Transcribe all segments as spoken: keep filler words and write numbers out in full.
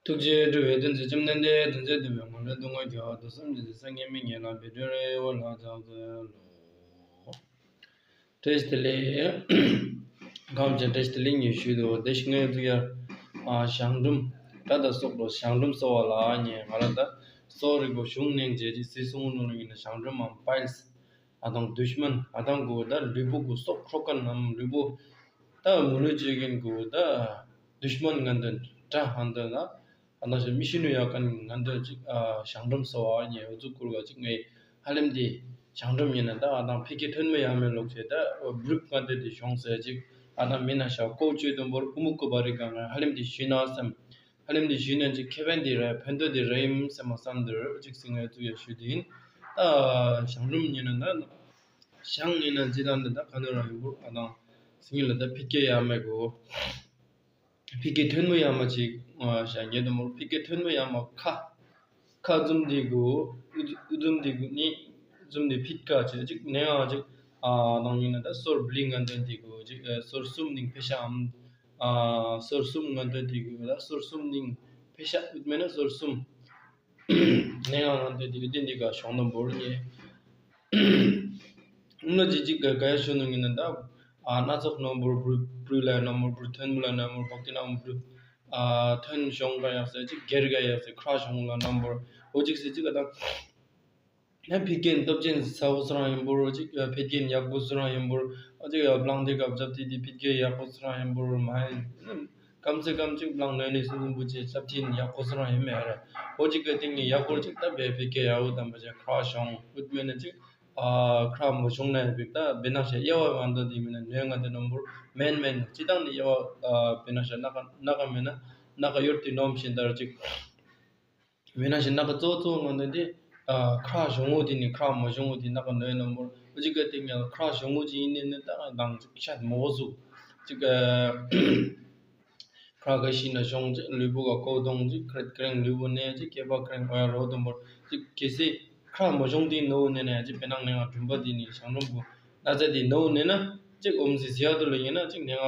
ཐུགས་རྗེ་སྤྲོ་བའི་གདུང་སེམས་བཅོམ་ལྡན་འདས། དོན་མཛད་དུ་བའི་ངོ་ལས་སྟོང་པ་རྒྱལ་བ་དུས་གསུམ་གྱི་སངས་རྒྱས་མི་ངན་ལ་འབད་སྒྲོན་རེ་བོ་ལ་ཕྱག་འཚལ་ལོ། བཀྲ་ཤིས་བདེ་ལེགས། གང་ཅི་བཀྲ་ཤིས་བདེ་ལེགས་ཉིན་ཞུས་འདུག་དེ་ཞིག་ངས་ཚུགས་ཡ། ཞང་འབྲུམ། དགྲ་དང་སོགས་པ་ཞང་འབྲུམ་གསོ་བ་ལ་ཉེ་ང་ལ་ད། གསོ་རིག་པོ་གཞུང་ནས་མཇལ་ཅིག་སྲིད་སྲུང་ནོ་ལ་ཡིན་ན་ཞང་འབྲུམ་མམ་པའིལས། ཨ་དང་དུཤ་མན་ཨ་དང་གོ་ད་ལུས་པོ་གོ་སྲོག་ཁྲོ་མཁན་ནམ་ལུས་པོ། ད་མུ་ལུ་ཅིག་གིན་གོ་ད་དུཤ་མན་ང་འདོན་དྲ་ཧང་འདོན་ལ། ཨ་དང་ཞིག་མི་ཤི་ནུ་ཡག་གན་ང་འདོན་ཅིག་ཞང་འབྲུམ་གསོ་བ་ཉེ་འུ་ཚུགས་ཀུར་ག་ཅིག་ངའི་ཧ་ལམ་དེ་ཞང་འབྲུམ་ཡིན་ན་ད་ཨ་དང་ཕི་ཀེ་ཐོན་མི་ཡག་མེད་ལོག་ཆེ་ད་བུ་རུབ་ང་འདོན་དེ་ཤོང་ཟེར་ཅིག་ཨ་དང་མི་ན་ཤ་ཀོ་ཅོས་དུམ་བོར་ཀུ་མུ་ཀུ་བ་རི་ག་ང་ཧ་ལམ་དེ་ཤི་ན་སེམས། ཧ་ལམ་འདི་ཞུས་ན་ཅིག་ཁེ་ཕན་འདི་རེད་ཕན་ཐོགས་འདི་རེད་ཡིན་སེམས་མ་བསམ་འདིར་ཅིག་སེང་ངེ་ཚུགས་ཡ་ཞུ་འདི་ཡིན། ད་ཞང་འབྲུམ་ཉིན་ན་ད་ཞང་ཉིན་ན་ཅི་དང་འདི་ད་ག་ནོ་རང་ཡོད་གོ་ཨ་དང་སེང་ལ་ད་ཕི་ཀེ་ཡ་མེད་གོ་ཕི་ཀེ་ཐོན་མོ་ཡ་མ་ཅིག་ཞང་ངེ་དུ་མོར་ཕི་ཀེ་ཐོན་མོ་ཡ་མ་ཁ། ཁ་འཛུམ་འདི་གུ། ཨུ་འཛུམ་འདི་གུ་ནི། འཛུམ་འདི་ཕིད་ཁ་ཅེ་ཅིག་ནས་ཡང་ཅིག་ཨ་ནང་ཡིན་ན་ད་སོར་བླི་ང་འདོན་འདི་གུ་ཅིག་ཨ་སོར་གསུམ་ནིང་ཕེ་ཤའམ། ཨ་སོར་གསུམ་ང་འདོན་འདི་གུ་ད་སོར་གསུམ་ནིང་ཕེ་ཤ་ཨུད་མེ་ན་སོར་གསུམ། ནས་ཡང་ང་འདོན་འདི་གུ་འདི་འདི་ག་ཤོང་ན་འབོར་ཉེ། ཨུམ་ལ་ཅི་ཅིག་ག་ག་ཡ་ཤོ་ནང་ཡིན་ན་ད། ཨ་སྣ་ཚོགས་ནོར་བུ་བུ་བུ་ལ་ནོར་བུ་ཐོན་མུ་ལ་ནོར་བུ་བོག་ཏི་ན་བུ། ཨ་ཐོན་ཤོང་ག་ཡག་ཟེར་ཅིག་སྒེར་ག་ཡག་ཟེར་ཁྲ་ཤོང་ལ་ནོར་བུ་འོ་ཅིག་ཟེར་ཅིག་ག་ད། ཡང་ཕི་རྒན་སྟོབས་ཆེན་ཚ་བོ་སུ་རང་ཡིན་པོ་རོ་ཅིག་ཕི་རྒན་ཡག་པོ་སུ་རང་ཡིན་པོ་རོ་ཅིག་བླང་དེ་སྐབས་ཅབ་དེ་དེ་ཕི་རྒན་ཡག་པོ་སུ་རང་ཡིན་པོ་རོ་མ་ཡིན། གམ་ཚེ་གམ་ཅིག་བླང་ནོས་ནས་སུ་ནུ་བུ་ཅེ་ཅབ་ཐིན་ཡག་པོ་སུ་རང་ཡིན་མེད་ར། འོ་ཅིག་ག་ཏིང་ངེ་ཡག་པོ་ཅིག་ད་བེ་ཕི་རྒན་ཡག་པོ་དམ་པ་ཅེ་ཁྲ་ཤོང་ཨུད་མེད་ན་ཅིག་ཨ་ཁྲ་མོ་ཤོང་ན་ཡང་བིག་ད་བེ་ན་ཤ་དབྱེ་བ་ང་འདོད་དེ་མིན་ན་ནོས་ང་དེ་ནོམ་པོར་མེན་མེན་ཅི་དང་ནི་དབྱེ་བ་བེ་ན་ཤ་ན་ཀ་ན་ཀ་མེད་ན་ན་ཀ་ཡོད་དེ་ནོམ་ཤིན་ད་ར་ཅིག་མེད་ན་ཞིག་ན་ཁ་གཙོ་གཙོ་ང་འདོན་ཏེ། ཁྲ་གཞུང་ངོ་དེ་ནི་ཁྲ་མོ་གཞུང་ངོ་དེ་ན་ཁ་ནོའི་ནོ་མོར་འུ་ཅི་ག་དེ་ངལ་ཁྲ་གཞུང་ངོ་ཅི་ཡིན་ནི་ནི་ད་དང་ཅིག་ཤད་མོ་གོ་སུ། ཅིག་ཁྲ་ག་ཤི་ན་གཞུང་ཅིག་ལུས་པོ་ག་ཀོ་དོང་ཅིག་ཁྲེད་ཀྲེང་ལུས་པོ་ནས་ཅིག་སྐེད་པ་ཀྲེང་ཨོ་ཡ་རོ་དོ་མོར་ཅིག་གལ་སྲིད་ཁྲ་མོ་གཞུང་དེ་ནོ་ནས་ནས་ཅིག་པེ་ནང་ནས་ང་གྲུམ་པ་དེ་ནི་ཞང་རོམ་པོ་ན་ཚ་དེ་ནོ་ནས་ན། ཅིག་ཨོམ་སི་ཟི་ཡ་དུ་ལ་ཡིན་ན་ཅིག་ནེ་ང་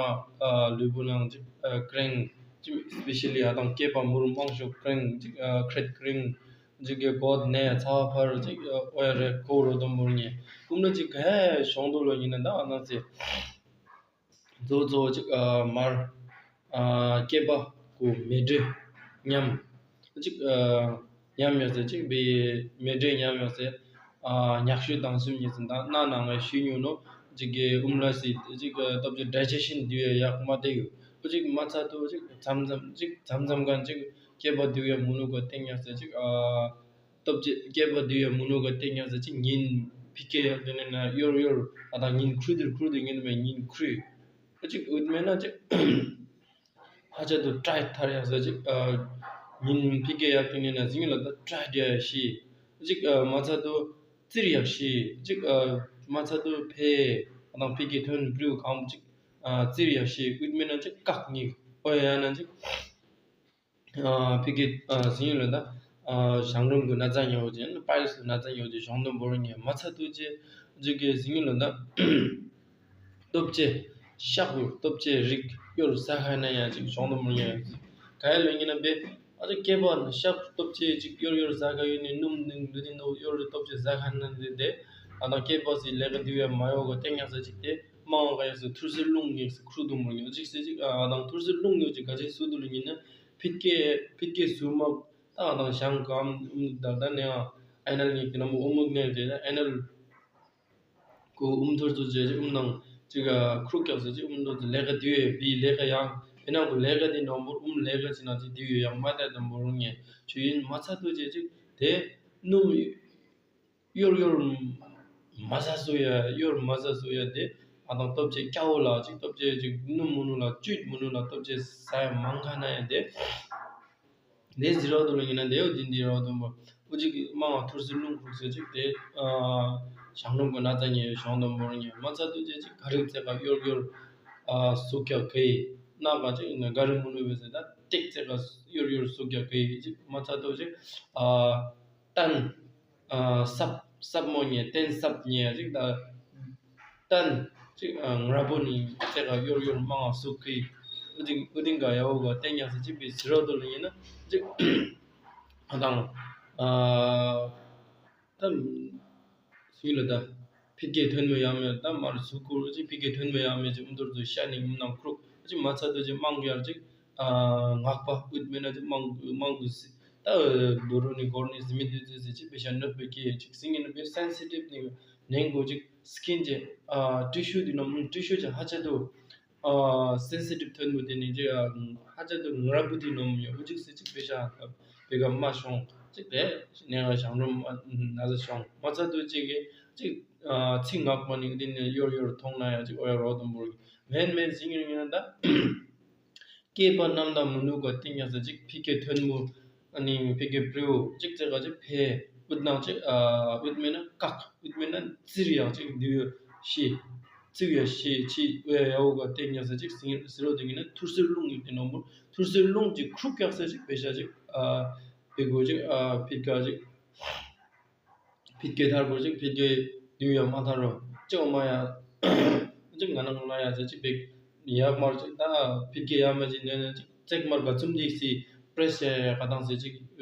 ལུས་པོ་ནང་ཅིག་ཀྲེང་། ཅིག་སི་པེ་ཤལ་ལི་ཡ་དང་སྐེད་པ་མུར་མང་ཤོག་ཀྲེང་ཅིག་ཁྲེད་ཀྲིང་། ཅིག་གི་གོད་ནེ་ཚ་བ་ཕར་ཅིག་ཨོ་ཡ་རེ་ཀོ་རོ་དོ་མུར་ཉེ། ཀུམ་ལ་ཅིག་ག་ཧེ་ཤོང་དུ་ལ་ཡིན་ན་ད་ཨ་ན་ཚེ། ཛོ་ཛོ་ཅིག་མར། སྐེད་པ་གུ་མེ་དྲོད་ཉམས། ཅིག་ཉམས་ཡོད་ཟེར་ཅིག་བི་མེ་དྲོད་ཉམས་ཡོད་ཟེར། ཉག་ཤུ་དང་སུམ་གཉིས་སུ་དང་སྣ་ནང་ངའི་ཤུ་ཉུ་ནོ། ཅིག་གི་ཨུམ་ལ་སི་ཅིག་སྟོབས་ཀྱི་ཌའི་ཇེ་ཤན་དུ་ཡ་ཡག་མ་དེ་ཡོད། ཅིག་མ་ཚ་དུ་ཅིག་མཚམས་མཚམས་ཅིག་མཚམས་མཚམས་གང་ཅིག་སྐེད་པ་དུ་ཡ་མུ་ནུ་ག་སྟེང་ཡ་ཟེར་ཅིག་སྟོབས་ཀྱི་སྐེད་པ་དུ་ཡ་མུ་ནུ་ག་སྟེང་ཡ་ཟེར་ཅིག་ཉིན་ཕི་ཀེ་ཡ་དེ་ནས་ན་ཡོར་ཡོར་ཨ་དང་ཉིན་ཁྲུ་དིར་ཁྲུ་དིར་ཉིན་མེ་ཉིན་ཁྲུ། ཅིག་ཨུད་མེད་ན་ཅིག་ཧ་ཅང་དུ་ཀྲའི་ཐར་ཡག་ཟེར་ཅིག་ཉིན་ཕི་ཀེ་ཡག་ཏུ་ཉིན་ན་ཟིང་ལ་ད་ཀྲའི་དེ་ཤི། ཅིག་མ་ཚ་དུ་ཙིར་ཡག་ཤི། ཅིག་མ་ཚ་དུ་ཕེ་དང་ཕི་ཀེ་ཐོན་བྲུ་གང་ཅིག་ཙིར་ཡག་ཤི། ཨུད་མེད་ན་ཅིག་བཀག་ཉིག་ཨོ་ཡ་ན་ཅིག་ཕི་ཀེ་ཟིང་ལ་ད་ཞང་རུང་གི་ན་ཚ་ཉོ་ཅེ་པའི་སུ་ན་ཚ་ཉོ་ཅེ་ཞོང་དུ་འབོར་ཉེ་མ་ཚ་དུ་ཅེ་ཅིག་གི་ཟིང་ལ་ད། སྟོབས་ཆེ། ཤག་སྟོབས་ཆེ་རིགས་གཡོར་ཟ་ཁ་ན་ཡང་ཅིག་བྱུང་དུ་མི་ཉན། ག་ཡ་ལོས་ཉིན་ན་བེ། ཨ་ཅག་སྐེད་པ་ན་ཤག་སྟོབས་ཆེ་ཅིག་གཡོར་གཡོར་ཟ་ཁ་ཡོད་ནི་སྣུམ་ནི་འདུ་དི་ནོ་གཡོར་སྟོབས་ཆེ་ཟ་ཁ་ན་འདི་དེ། ཨ་དང་སྐེད་པ་སི་ལས་ཀ་འདི་བས་མ་ཡོ་ག་སྟེང་ཡང་ས་ཅིག་དེ་མང་ག་ཡ་སི་ཐུར་སི་རླུང་ཉེ་སི་ཁྲུ་དུ་མི་ཉོ་ཅིག་སི་ཅིག་ཨ་དང་ཐུར་སི་རླུང་ཉོ་ཅིག་ག་ཅིག་སུ་དུ་ལོས་ཉིན་ན་ཕིད་ཀེ་ཕིད་ཀེ་སུ་མ་ད་ཨ་དང་ཤང་གམ་ད་ད་ནེ་ཨ་ཨ་ནལ་ཉིག་དེ་ན་མོ་ཨོ་མུག་ནེ་དེ་ན་ཨ་ནལ། ཁོ་ཨུམ་ཐུར་ཚོ་བྱས་ཅིག་ཨུམ་ནང་ཅིག་ཁུག་རྒྱག་ཟེར་ཅིག་ཨུམ་ཐུར་ཚོ་ལས་ཀ་དེ་ཡོད་བི་ལས་ཀ་ཡང་བི་ནང་གི་ལས་ཀ་དེ་ནོར་བུར་ཨུམ་ལས་ཀ་ཅི་ན་ཅིག་དེ་ཡོད་ཡང་མ་དད་དམ་བོ་རུང་ངས་ཆུ་ཡིན་མ་ཚ་ཐུ་བྱས་ཅིག་དེ་སྣུམ་གཡོར་གཡོར་མ་ཟ་སུ་ཡ་གཡོར་མ་ཟ་སུ་ཡ་དེ་ཨ་དང་སྟོབས་ཆེ་སྐྱ་བོ་ལ་ཅིག་སྟོབས་ཆེ་ཅིག་སྣུམ་མུ་ནུ་ལ་བཅུད་མུ་ནུ་ལ་སྟོབས་ཆེ་ཟ་ཡ་མང་ཁ་ན་ཡ་དེ། ནས་ཟི་རོ་དུ་ལ་ཡིན་ན་དེའོ་དེ་འདི་རོ་དུ་མོ་ཨུ་ཅིག་མང་ང་ཐུར་སི་རླུང་ཁུག་སེ་ཅིག་དེ་ཞང་རླུང་གི་ན་ཚ་ཉེ་ཞང་དུ་མོར་ཉེ་མ་ཚ་དུ་ཅེ་ཅིག་ག་རིག་ཚེ་ག་གཡོར་གཡོར་སུག་ཀྱག་གི་ན་ག་ཅིག་ན་ག་རི་མུ་ནུ་བེ་སེ་ད་ཏེག་ཚེ་ག་གཡོར་གཡོར་སུག་ཀྱག་གི་ཅིག་མ་ཚ་དུ་ཅིག་ཏན། ཨ་སྲབ་སྲབ་མོ་ཉེ་ཏན་སྲབ་ཉེ་ཅིག་ད་ཏན་ཅིག་ཨ་ང་ར་པོ་ནི་ཚེ་ག་གཡོར་གཡོར་མང་ང་སུག་གི་ ཨུ་ཏིང་ཨུ་ཏིང་ག་ཡ་བོ་ག་བསྟན་ཡག་ས་ཅིག་པའི་ཟེར་བ་དོ་ལ་ཡིན་ན་ཅིག་ཨ་དང་ཨ་ད་སུའི་ལ་ད་ཕི་ཀེ་ཐོན་མོ་ཡ་མེ་ད་མར་སུ་ཁུར་ཅིག་ཕི་ཀེ་ཐོན་མོ་ཡ་མེ་ཅིག་ཨུ་མདོར་ཚོ་ཤ་ནི་ངུམ་ནང་ཁུར་ཅིག་མ་ཚ་དོ་ཅིག་མང་གི་ཡར་ཅིག་ཨ་ངག་པ་ཨུད་མེ་ན་ཅིག་མང་མང་གི་སི་ད་རྡོ་རོ་ནི་གོར་ནི་ཟི་མི་དུ་ཙི་ཙི་ཅིག་པེ་ཤ་ནོད་པེ་ཀེ་ཅིག་སིང་གི་ནོད་པེ་སེན་སི་ཊིབ་ནི་ནེང་གོ་ཅིག་སི་ཀིན་ཅེ་ཨ་ཊི་ཤུ་དི་ནོ་ཊི་ཤུ་ཅེ་ཧ་ཅ་དོ། ཨ་སེན་སི་ཊིབ་ཐོན་མོ་དེ་ནི་ཅི་ཨ་ཧ་ཅང་དུ་ངར་པོ་དེ་ནོམ་ཡོད་འུ་ཅིག་སི་ཅིག་པེ་ཤ་བེ་ག་མ་ཤོང་ཅིག་དེ་ནས་ང་ཞང་རོ་མ་ན་ཟ་ཤོང་མ་ཚ་དུ་ཅིག་གི་ཅིག་ཨ་ཚིག་ངག་པ་ནི་དེ་ནི་ཡོར་ཡོར་མཐོང་ན་ཡ་ཅིག་ཨོ་ཡ་རོ་དུམ་བུར་མེན་མེན་ཟིང་ཡོད་ན་ད་སྐྱེས་པ་རྣམས་དང་མི་ནུས་པ་སྟེང་ཡ་ས་ཅིག་ཕི་ཀེ་ཐོན་མོ། ཨ་ནི་ཕི་ཀེ་པྲིའུ་ཅིག་ཙེ་ག་ཅིག་ཕེ་ཨུད་ནང་ཅིག་ཨ་ཨུད་མེ་ན་ཀག་ཨུད་མེ་ན་ཙིར་ཡག་ཅིག་འདུས་ཤི་ཙིར་ཡ་ཤི་ཆི་ཨུ་ཡ་ཡའོ་ག་ཏེ་ཉ་ས་ཅིག་སིང་སི་རོ་དེ་གི་ན་ཐུར་སེར་རླུང་ཡོད་དེ་ནོ་མོ་ཐུར་སེར་རླུང་ཅིག་ཁྲུག་ཡག་ས་ཅིག་ཕེ་ཤ་ཅིག་ཨ་ཕི་གོ་ཅིག་ཨ་ཕི་ཀ་ཅིག་ཕི་ཀེ་ཐར་གོ་ཅིག་ཕི་ཀེ་འདུས་ཡ་མ་ཐར་རོ་ཅིག་ཨོ་མ་ཡ་ཅིག་ང་ན་ང་ལ་ཡ་ས་ཅིག་ཕི་ཡག་མར་ཅིག་ད་ཕི་ཀེ་ཡ་མ་ཅིག་ནས་ན་ཅིག་ཙེག་མར་ག་ཚུམ་དིག་སི་པྲེས་ཡ་ཡ་ག་དང་སི་ཅིག་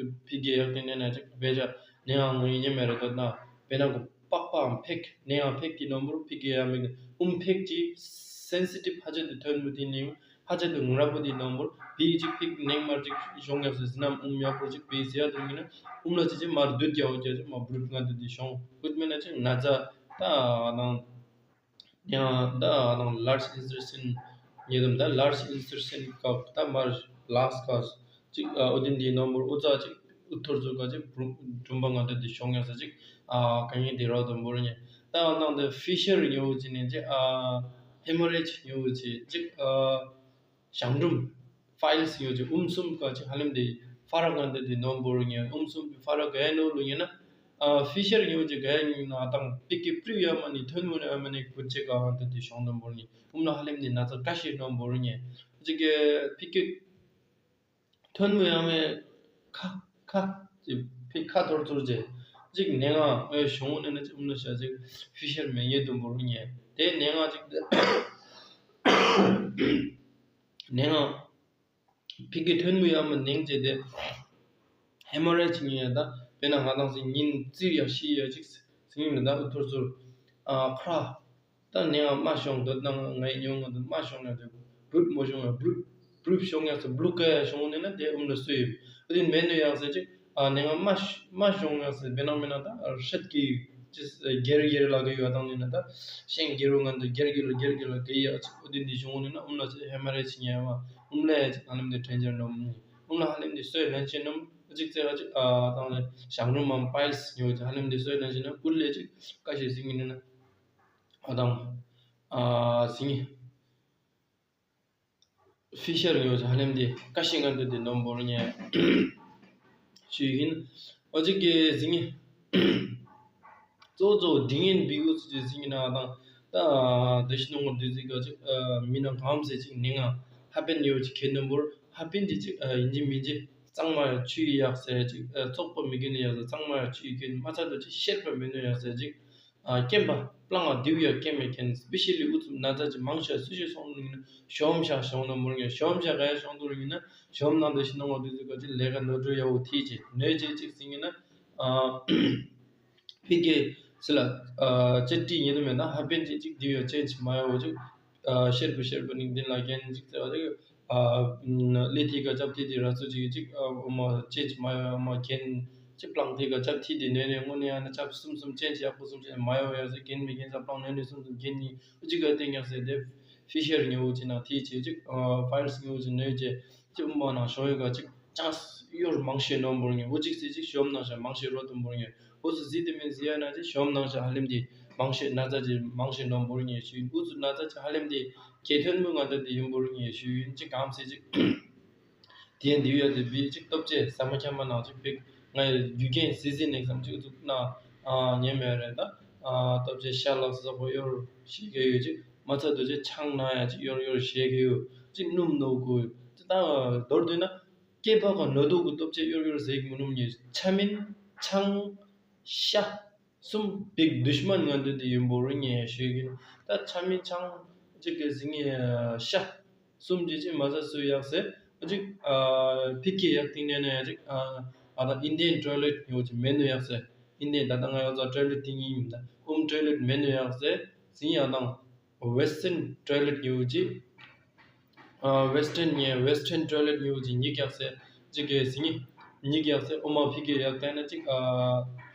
ཕི་ཀེ་ཡག་དེ་ནས་ན་ཅིག་བེ་ཇ་ནས་ཡང་ངུ་ཡིན་ཉེ་མེ་རེ་དོ་ན་བེ་ན་གོ་པག་པའམ་ཕེག་ནས་ཡང་ཕེག་གི་ནོ་མུར་ཕི་ཀེ་ཡ་མེ་གི་ཨུམ་ཕེག་ཅི་སེན་སི་ཊིབ་ཧ་ཅང་དུ་ཐོན་མུ་དི་ནི་ཧ་ཅང་དུ་ངུ་ར་པོ་དི་ནོ་མུར་བི་ཅིག་ཕེག་ནེང་མར་ཅིག་ཤོང་ཡག་སི་ཟི་ནམ་ཨུམ་ཡག་པོ་ཅིག་བི་ཟི་ཡ་དུ་མི་ན་ཨུམ་ལ་ཅི་ཅི་མར་དུད་རྒྱ་འོ་རྒྱ་ཅིག་མ་བུ་རུབ་ང་དུ་དི་ཤོང་ཨུད་མེ་ན་ཅིག་ན་ཛ་ད་ནང་ཡང་ད་ནང་ལར་ཇི་ཨིན་སར་ཤན་ཉེ་དམ་ད་ལར་ཇི་ཨིན་སར་ཤན་སྐབས་ད་མར་ལཱ་སི་སྐབས་ཅིག་ཨ་ཨོ་དིན་དི་ནོ་མོར་ཨུ་ཙ་ཅིག་ཨུ་ཐོར་ཚུ་ག་ཅིག་གྲུམ་པ་ང་ད་དི་ཤོང་ཡ་ས་ཅིག་ཨ་ག་ངེ་དི་རོ་དམ་བོར་ཉེ་ད་ནང་ད་ཕི་ཤར་ཉེ་བོ་ཅི་ནེ་ཅིག་ཨ་ཧེ་མོ་རེཇ་ཉེ་བོ་ཅི་ཅིག་ཨ་ཞང་གྲུམ་ཕའིལ་སི་ཡོད་ཅིག་ཨུམ་སུམ་ག་ཅིག་ཧ་ལམ་དེ་ཧྥ་ར་ག་འདི་དེ་ནོམ་བོར་ཉེ་ཨུམ་སུམ་གི་ཧྥ་ར་ག་ཡ་ནོ་ལུ་ཉེ་ན་ཨ་ཕི་ཤར་ཉེ་བོ་ཅིག་ག་ཡ་ཉེ་ན་དང་པི་ཀི་པྲི་ཡ་མ་ནི་ཐོན་མོ་ནི་ཨ་མ་ནི་གུ་ཅེ་ག་ཧ་འདི་དེ་ཤོང་དམ་བོར་ཉེ་ཨུམ་ལ་ཧ་ལམ་དེ་ན་ཚ་ཀ་ཤི་ནོམ་བོར་ཉེ་ཅིག་གི་པི་ཀི་ཐོན་མོ་ཡ་མེ་ཁ་ཁ་ཅིག་ཕི་ཁ་ཐོར་ཐོར་ཅེ་ཅིག་ནེ་ང་ཨེ་ཤོང་ནེ་ན་ཅིག་ཨུམ་ལ་ཤ་ཅིག་ཕི་ཤར་མེ་ཉེ་དམ་བོར་ཉེ་དེ་ནེ་ང་ཅིག་ནེ་ང་ཕི་ཀི་ཐོན་མོ་ཡ་མ་ནེང་ཅེ་དེ་ཧེ་མོ་རེ་ཅིག་ཉེ་ཡ་ད་དཔེར་ན་ང་དང་སི་ཉིན་ཙིར་ཡ་ཤི་ཡ་ཅིག་སིང་ལ་ད་ཨུ་ཐོར་ཚུར་ཨ་ཁྲ་ད་ནེ་ང་མ་ཤོང་དོད་ན་ང་ཡི་ཉོ་ང་དུ་མ་ཤོང་ཡ་དེ་བུ་རུབ་མོ་ཤོང་ཡ་བུ་རུབ་བུ་རུབ་ཤོང་ཡ་སི་བུ་ལུ་ཀ་ཡ་ཤོང་ནེ་ན་དེ་ཨུམ་ལ་སུ་ཡོད་ཨུ་དིན་མེ་ནུ་ཡ་ཟེ་ཅིག་ཨ་ནེ་ང་མ་ཤ་མ་ཤོང་ཡ་སི་བེ་ནང་མེ་ན་ད་ཧྲད་ཀི་ཅིག་སྒེར་སྒེར་ལ་གི་ཡོད་དང་ནི་ན་ད་ཤེང་སྒེར་བོ་ང་འདི་སྒེར་སྒེར་ལ་སྒེར་སྒེར་ལ་གི་ཡ་ཅིག་ཨུ་དིན་དི་ཤོང་ནེ་ན་ཨུམ་ལ་ཅིག་ཧེ་མ་རེ་ཅིག་ཉེ་ཡ་མ་ཨུམ་ལ་ཡ་ཅིག་ཨ་ནམ་དི་ཁྲེན་ཅར་ནོམ་ནི་ཨུམ་ལ་ཧ་ལམ་དི་སོས་ལན་ཆེ་ནོམ་ཅིག་ཙེ་ག་ཅིག་ཨ་དང་ནི་ཞང་རུ་མམ་པའིལ་སི་ཉོ་ཅིག་ཧ་ལམ་དི་སོས་ལན་ཆེ་ནོམ་ཀུར་ལེ་ཅིག་ཀ་ཤེ་ཟིང་ནི་ན་ཨ་དང་ཨ་ཟིང་ངི། ཕི་ཤར་ཡོད་ཧ་ལམ་དེ་ཀ་ཤི་ང་འདི་དེ་ནོམ་བོར་ཉེ་ཞུ་ཡིན། ཨོ་ཅིག་གི་ཟིང་ངི་གཙོ་གཙོ་འདི་ངན་བི་གུ་ཚུ་ཅིག་ཟིང་ངི་ན་དང་ད་དེ་ཤི་ནོ་ངོར་དེ་ཟིག་ག་ཅིག་མི་ན་གམ་ཟེ་ཅིག་ནི་ང་ཧ་པན་ཡོད་ཅིག་ཁེ་ནོམ་བོར་ཧ་པན་ཅིག་ཅིག་ཡིན་གྱི་མིན་གྱི་གཙང་མ་ཡ་ཆུ་ཡི་ཡག་ཟེ་ཅིག་ཙོག་པ་མི་གི་ནི་ཡག་ཟེ་གཙང་མ་ཡ་ཆུ་ཡི་གི་མ་ཚ་དོ་ཅིག་ཤེར་པ་མི་ནུ་ཡག་ཟེ་ཅིག་ཨ་སྐྱེན་པ་པླང་ང་དེའུ་ཡ་སྐྱེན་མེད་མཁན་སྤི་ཤི་ལི་ཨུ་ཚུགས་ན་ཚ་ཅིག་མང་ཤ་སུ་ཞིག་སོང་ལུགས་ཡིན་ན་ཤོམ་ཤ་ཤོང་ན་མུར་ངེ་ཤོམ་ཤ་ག་ཡ་ཤོང་དུ་ལུགས་ཡིན་ན་ཤོམ་ནང་དུ་ཤི་ན་ངོ་དུས་ཚོད་ག་ཅིག་ལས་ཀ་ནོར་འཁྲུལ་ཡ་བོ་ཐིག་ཅིག་ནོས་ཅེ་ཅིག་ཟིང་ཡིན་ན་ཨ་ཕི་གེ་སི་ལ་ཨ་ཅེ་ཏི་ཉེ་དུ་མེད་ན་ཧ་པན་ཅེ་ཅིག་དེའུ་ཡ་ཅེན་ཅིག་མ་ཡ་བོ་ཅིག་ཨ་ཤེར་པུ་ཤེར་པུ་ནིང་དིན་ལ་རྒན་ཅིག་ཙེ་བ་ཅིག་ཨ་ལི་ཐི་ག་ཅབ་ཐི་དི་ར་ཚུ་ཅིག་ཅིག་ཨ་མ་ཅེན་ཅིག་མ་ཡ་མ་རྒན་ཅིག་པླང་ཐི་ག་ཅབ་ཐི་དི་ནོས་ནས་དངོས་ནས་ཡང་ན་ཅབ་གསུམ་གསུམ་ཅེན་ཅིག་ཡག་པོ་གསུམ་ཅེན་མ་ཡོ་ཡ་ཟེར་རྒན་མི་རྒན་ཅབ་པླང་ནོས་ནས་གསུམ་གསུམ་རྒན་ནི་ཨུ་ཅིག་ག་ཏེ་ཉག་ཟེར་དེ་ཕི་ཤར་ཉོ་ཅིག་ན་ཐི་ཅེ་ཅིག་ཨ་ཕའིལ་སི་ཉོ་ཅིག་ནོས་ཅེ་ཅིག་ཨུ་མ་ནང་ཤོ་ཡོ་ག་ཅིག་ཅང་ཡོར་མང་ཤེས་ནོམ་བོར་ངེ་ཨུ་ཅིག་ཟེར་ཅིག་ཤོམ་ནང་ཤ་མང་ཤེས་རོ་དུམ་བོར་ངེ་ཨུ་ཚུ་ཟི་དེ་མིན་ཟི་ཡ་ན་ཅིག་ཤོམ་ནང་ཤ་ཧ་ལེམ་དི་མང་ཤེས་ན་ཚ་ཅིག་མང་ཤེས་ནོམ་བོར་ངེ་ཤུ་ཡིན། ཨུ་ཚུ་ན་ཚ་ཅིག་ཧ་ལེམ་དི་ཁེ་ཐོན་མུ་ང་ད་དི་ཡིན་བོར་ངེ་ཤུ་ཡིན། ཅིག་གམ་ཟེར་ཅིག་དེ་འདི་ཡོད་དེ་བི་ཅིག་སྟོབས་ཆེ་ས་མ་ཁྱམ་མ་ནང་ཅིག་ཕིག་ང་རྒྱུ་རྐྱེན་ཟི་ཟི་ནེག་སམ་ཅིག་ཚུགས་ན་ཉེ་མེད་རེད་ད། སྟོབས་ཆེ་ཤ་ལགས་ས་ཁོ་ཡོར་ཤེས་ཀྱི་ཡོད་ཅིག་མ་ཚ་དུ་ཅིག་ཆང་ན་ཡ་ཅིག་ཡོར་ཡོར་ཤེས་ཀྱི་ཡོད་ཅིག་སྣུམ་ནོ་གུ་ཅིག་ད་མདོར་བསྡུས་ན། སྐྱེས་པ་ག་ནོ་དུ་གུ་སྟོབས་ཆེ་ཡོར་ཡོར་ཟེག་མི་ནུམ་ཉེ་ཆ་མིན་ཆང་ཤ་གསུམ་བིག་དུཤ་མན་ང་འདོད་དེ་ཡོན་པོ་རུ་ཉེ་ཞུས་ཀྱིན་ད་ཆ་མིན་ཆང་ཅིག་གི་ཟིང་ངེ་ཤ་ གསུམ་གྱི་ཅིག་མ་ཚད་སུ་ཡག་སེ། ཨ་ཅིག་ཨ་ཕི་ཀེ་ཡག་ཏིང་ནེ་ནེ་ཡ་ཅིག་ཨ་ཨ་ད་ཨིན་ཌི་ཡན་ཊོའི་ལེཊ་ཡོད་ཅིག་མེ་ནུ་ཡག་སེ། ཨིན་ཌི་ཡན་ད་ད་ང་ཡོད་ཙ་ཊོའི་ལེཊ་ཏིང་ཡིན་ད་ཨུམ་ཊོའི་ལེཊ་མེ་ནུ་ཡག་སེ། ཟིན་ཡག་དང་ཝེ་སི་ཊན་ཊོའི་ལེཊ་ཡོད་ཅིག་ཨ་ཝེ་སི་ཊན་ནེ་ཝེ་སི་ཊན་ཊོའི་ལེཊ་ཡོད་ཅིག་ཉིག་ཡག་སེ། ཅིག་གི་ཟིན་ཉིག་ཡག་སེ། ཨོ་མ་ཕི་ཀེ་ཡག་ཏེ་ན་ཅིག་ཨ་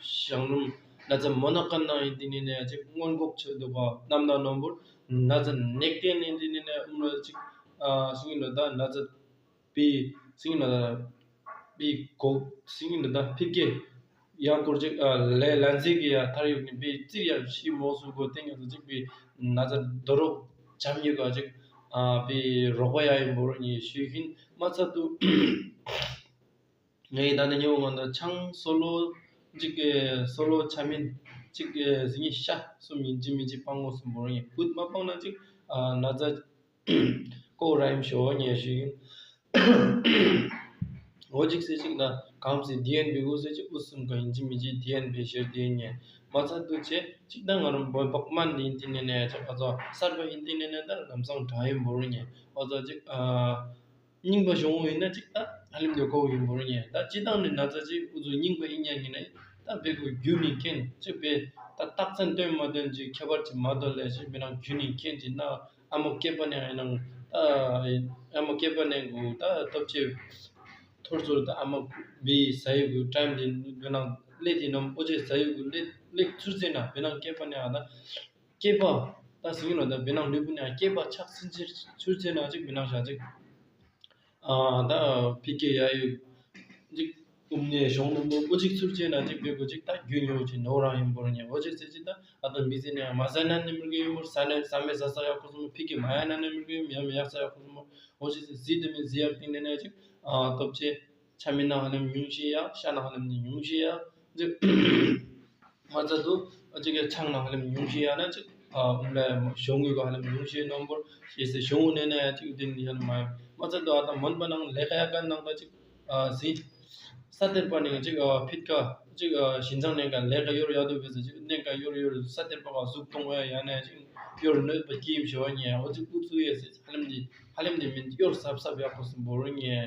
ཞང་རུམ་ན་ཚ་མོ་ན་ཀན་ན་ཡིན་ཏིང་ནེ་ནེ་ཡ་ཅིག་སྔོན་འགོག་ཆེད་དུ་ག་ནམ་ད་ནོམ་བུར་ན་ཚ་ནེག་ཏེ་ནེ་ཏིང་ནེ་ནེ་ཨུམ་ལ་ཅིག་ཨ་ཟིན་ལ་ད་ན་ཚ་པི་སིང་ལ་པི་གོ་སིང་ལ་ད་ཕི་ཀེ་ཡང་སྐོར་ཅིག་ཨ་ལེ་ལན་ཟི་གི་ཡ་ཐར་ཡུག་ནི་པི་ཙིར་ཡ་ཤི་མོ་སུ་གོ་ཏེ་ཉག་ཚ་ཅིག་པི་ན་ཚ་དོ་རོག་ཆམ་ཡུག་ག་ཅིག་ཨ་པི་རོག་པ་ཡ་ཡིན་བོར་ཉེ་ཞུ་ཡིན། མ་ཚ་དུ་ངའི་ད་ནི་ཉེ་བོ་གང་ད་ཆང་སོ་ལོ་ཅིག་གི་སོ་ལོ་ཆ་མིན་ཅིག་གི་ཟིང་ཤ་སུ་མིན་ཅི་མིན་ཅི་སྤང་ངོ་སུ་བོར་ཉེ་ཕུད་མ་སྤང་ན་ཅིག་ཨ་ན་ཚ་ཀོ་ར་ཡིམ་ཤོ་ཉེ་ཞུ་ཡིན། འོ་ཅིག་སེ་ཅིག་ན་གམ་སེ་ཌི་ཨེན་བི་གོ་སེ་ཅིག་ཨུ་སུམ་ག་ཡིན་ཅི་མི་ཅི་ཌི་ཨེན་བི་ཤེར་ཌི་ཨེན་ཉེ་མ་ཚ་དུ་ཆེ་ཅིག་ད་ང་རང་བོད་བག་མན་ཡིན་ཏི་ནེ་ནེ་ཅིག་ཨ་ཚོ་གསར་པ་ཡིན་ཏི་ནེ་ནེ་ད་ལམ་སང་དྲ་ཡིན་བོར་ཉེ་ཨ་ཚོ་ཅིག་ཨ་རྙིང་པ་གཞུང་ཡིན་ན་ཅིག་ད་ཧ་ལམ་དུ་གོ་ཡིན་བོར་ཉེ་ད་ཅི་དང་ནི་ན་ཚ་ཅིག་ཨུ་ཚོ་རྙིང་པ་ཡིན་ཉ་ཡིན་ན་ད་བེ་གོ་རྒྱུ་ནི་མཁན་ཅིག་བེ་ད་རྟགས་མཚན་སྟོན་མ་སྟོན་ཅིག་ཁྱད་པར་ཅིག་མ་གཏོགས་ལས་ཅིག་མི་རང་རྒྱུ་ནི་མཁན་ཅིག་ན། ཨ་མ་སྐྱེས་པ་ནས་ཡང་ནང་ད་ཨ་མ་སྐྱེས་པ་ནས་གུ་ད་སྟོབས་ཆེ་ཐོར་ཚུར་ད་ཨ་མ་བི་ཟ་ཡི་གུ་ཊའིམ་དེ་བེ་ནང་སླེ་དེ་ནམ་ཨོ་ཅེ་ཟ་ཡི་གུ་སླེ་སླེ་ཚུར་ཚེ་ན་བེ་ནང་སྐྱེས་པ་ནས་ཨ་ད་སྐྱེས་པ་ད་སིང་ལོ་ད་བེ་ནང་ལུས་པོ་ནས་སྐྱེས་པ་ཆགས་སིན་ཚུར་ཚེ་ན་ཅིག་བེ་ནང་བཞག་ཅིག་ཨ་ད་ཕི་ཀེ་ཡ་ཡུ་ཅིག་ཨུམ་ནས་གཞུང་ནས་མོ་ཨུ་ཅིག་ཚུར་ཅེ་ན་ཅིག་བེ་གོ་ཅིག་ད་རྒྱུ་ཉོ་ཅིག་ནོ་རང་ཡིན་པོར་ཉེ་ཨོ་ཅིག་ཚེ་ཅིག་ད་ཨ་ད་མི་ཚེ་ནས་མ་ཟ་ན་ནི་མི་གི་ཡོད་མོར་ཟ་ནས་ཟ་མེད་ཟ་ས་ཡག་ཁོ་སོ་མོ་ཕི་ཀེ་མ་ཡ་ན་ནི་མི་གི་ཡོད་ཡ་མེད་ཡག་ས་ཡག་ཁོ་སོ་མོ་ཨོ་ཅིག་ཚེ་ཟི་དེ་མི་ཟི་ཡག་ཏིང་ནས་ནས་ཅིག་ཨ་སྟོབས་ཆེ། ཆ་མིན་ན་ཧ་ལམ་ཉུང་ཤེས་ཡ། ཤ་ན་ཧ་ལམ་ནི་ཉུང་ཤེས་ཡ། ཅིག་མ་ཚ་དུ་ཨ་ཅིག་གི་ཆང་ན་ཧ་ལམ་ཉུང་ཤེས་ཡ་ན་ཅིག་ཨ་ཨུམ་ལ་ཞོང་གི་གོ་ཧ་ལམ་ཉུང་ཤེས་ནོམ་བོར་ཤེས་སེ་ཞོང་ནས་ན་ཡ་ཅིག་དེ་ནི་ཧ་ལམ་མ་ཡ་མ་ཚ་དུ་ཨ་ད་མོན་པ་ནང་ལས་ཀ་ཡ་ག་ནང་ད་ཅིག་ཨ་ཟི་ས་གཏེར་པ་ནི་ཅིག་ཨ་ཕིད་ཀ་ཅིག་ཨ་ཞིན་ཅང་ནས་ཀ་ལས་ཀ་ཡོར་ཡ་དུ་བེ་ཟེར་ཅིག་ནས་ཀ་ཡོར་ཡོར་ས་གཏེར་པ་ག་གཟུགས་གཏོང་བ་ཡ་ན་ཅིག་ཡོར་གནོད་པ་སྐྱིམ་ཞོ་བ་ཉེ་ཨོ་ཅིག་ཨུ་ཚུགས་ཡ་སེ་ཧ་ལམ་ནི་ཧ་ལམ་ནི་མིན་ཡོར་སབ་སབ་ཡག་པོ་སུ་བོར་ཉེ་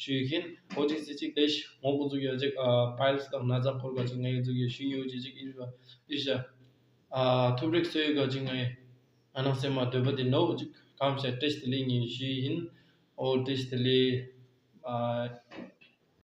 ཞུ་ཡི་ཁིན། ཨོ་ཅིག་སེ་ཅིག་ལེ་ཤི་ངོ་གུ་ཚུགས་ཡོད་ཅིག་ཨ་པའི་ལི་སི་དང་ན་ཚ་འཁོར་ག་ཅིག་ངའི་ཚུགས་ཡོད་ཞུ་ཡོད་ཅིག་ཅིག་ཨི་ཤ་ཨི་ཤ་ཨ་ཐུབ་རིག་སོ་ཡོད་ག་ཅིག་ངའི་ཨ་ནང་སེ་མ་འདོད་པ་དེ་ནོ་ཅིག་གམ་ཤ་ཏྲེ་ཤི་དེ་ལི་ཉེ་ཞུ་ཡི་ཁིན། ཨོ་ཏྲེ་ཤི་དེ་ལི་ཨ་